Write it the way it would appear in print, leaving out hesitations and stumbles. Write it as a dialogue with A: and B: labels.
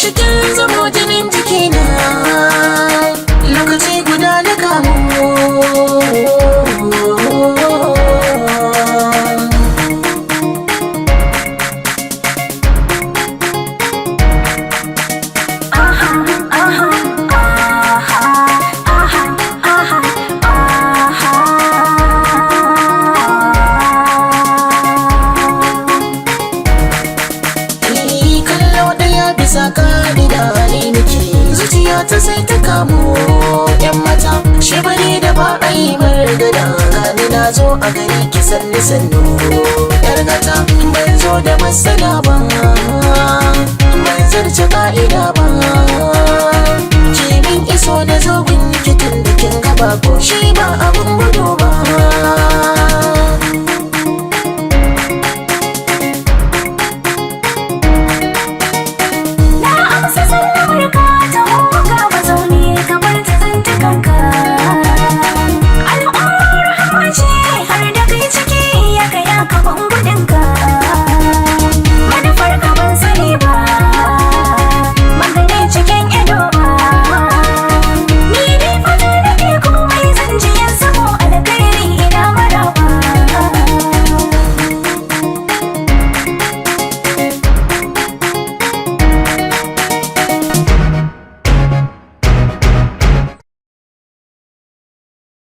A: Gashi kin zamo jinin jikina, lokaci guda na kamu.
B: Aha, aha, aha, aha, aha, aha.
A: Ni kallo ɗaya bisa ka'ida ne nake, zuciya ta sai ta kamu. Yan mata shi bane da ba a yi margada, gani na zo a gari ki sanni sannu. Yar gata, ban zo da matsala ba, ban zarce ka'ida ba, kimin iso na zo.